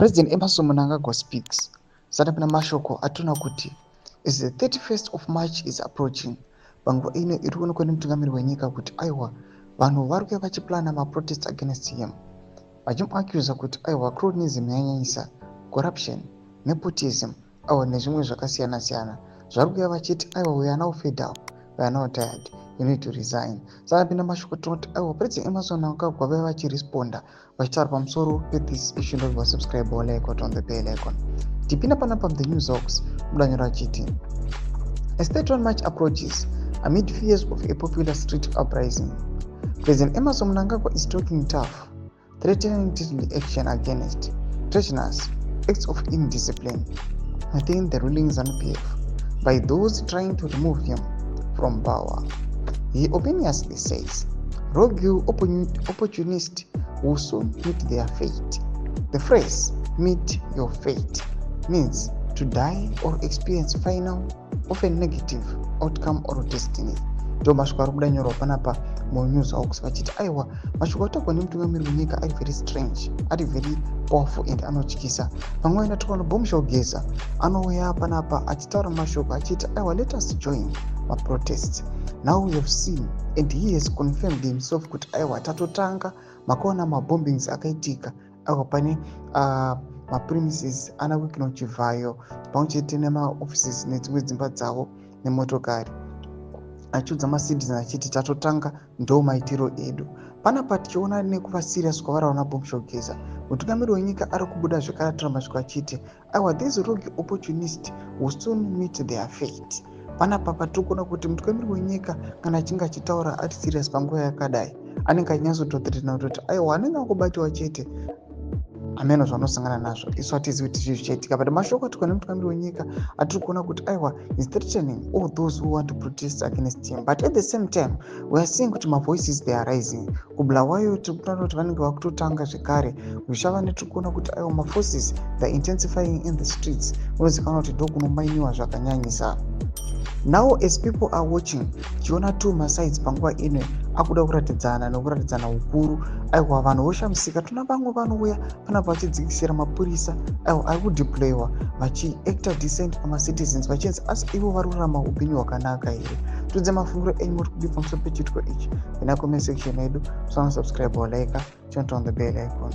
President Emmerson Mnangagwa speaks. Satapinda mashoko atoona kuti as the 31st of March is approaching, panguva ino iri kuonekwa nemutungamiri wenyika kuti aiwa, vanhu vari kuuya vachiplana maprotest against him, vachimuaccusa kuti aiwa, cronyism yanyanyisa, corruption, nepotism, aiwa, nezvimwe zvakasiyana siyana. Zvari kuuya vachiti aiwa, we are now fed up, we are now tired, you need to resign. Saka pinda mashoko tinoti aiwa, President Emmerson Mnangagwa vaiva vachiresponda vachitaura pamusoro pethis issue. Ndobva subscribe or like on the bell icon. Tipinda panapa, the News Hawks mudanyoro achiti, "As 31 March approaches amid fears of a popular street uprising, President Emmerson Mnangagwa is talking tough, threatening deadly action against treasonous acts of indiscipline within the ruling ZANU-PF by those trying to remove him from power. He ominously says rogue opportunists will soon meet their fate. The phrase 'meet your fate' means to die or experience final, often negative outcome or destiny." Ndo mashoko ari kuda nyorwa panapa muNews Hawks, vachiti aiwa, mashoko ataurwa nemutungamiri wenyika ari very strange, ari very powerful and anotyisa. Pamwe ina tikaona Bombshell Geza anouya panapa achitaura mashoko achiti aiwa, let us join maprotests. Now we have seen and he has confirmed himself kuti aiwa, tatotanga. Makaona mabombings akaitika aiwa pane mapremises ana Wicknell Chivayo, pamwe chete nemaoffices nedzimwe dzimba dzavo nemotokari, achiudza macitizen achiti tatotanga, ndo maitiro edu panapa. Tichiona nekuva serious kwavari vana Bombshell Geza, mutungamiri wenyika ari kubuda zvekare atora mashoko achiti aiwa, these rogue opportunist will soon meet their fate. Panapa patiri kuona kuti mutungamiri wenyika kana achinge achitaura ari serious panguva yakadai, anenge achinyatsotothreatena kutoti aiwa, anenge angobatiwa chete, hameno zvavanosangana nazvo. Isu hatizivi kuti zvii zvichaitika, but mashoko atikwa nemutungamiri wenyika atiri kuona kuti aiwa, is threatening all those who want to protest against him. But at the same time we are seeing kuti mavoices, they are rising kuBulawayo. Tiri kutoona kuti vanenge vakutotanga zvekare zvichava netiri kuona kuti aiwa, maforces, they are intensifying in the streets. Unozikanwa kuti ndokunomainiwa zvakanyanyisa. Now as people are watching, tichiona two masides panguva ino akuda kuratidzana nekuratidzana ukuru, aiwa, vanhu voshamisika. Tona vamwe vanouya panapa vachidzikisira mapurisa, aiwa, ari kudeployiwa, vachiacta decent pamacitizens, vachinzi asi ivo vari kurarama upenyu hwakanaka here? Tudze mafungiro enyu, muri kudii pamusoro pechitiko ichi? Ina comment section yedu. Usana subscribe or like, turn on the bell icon.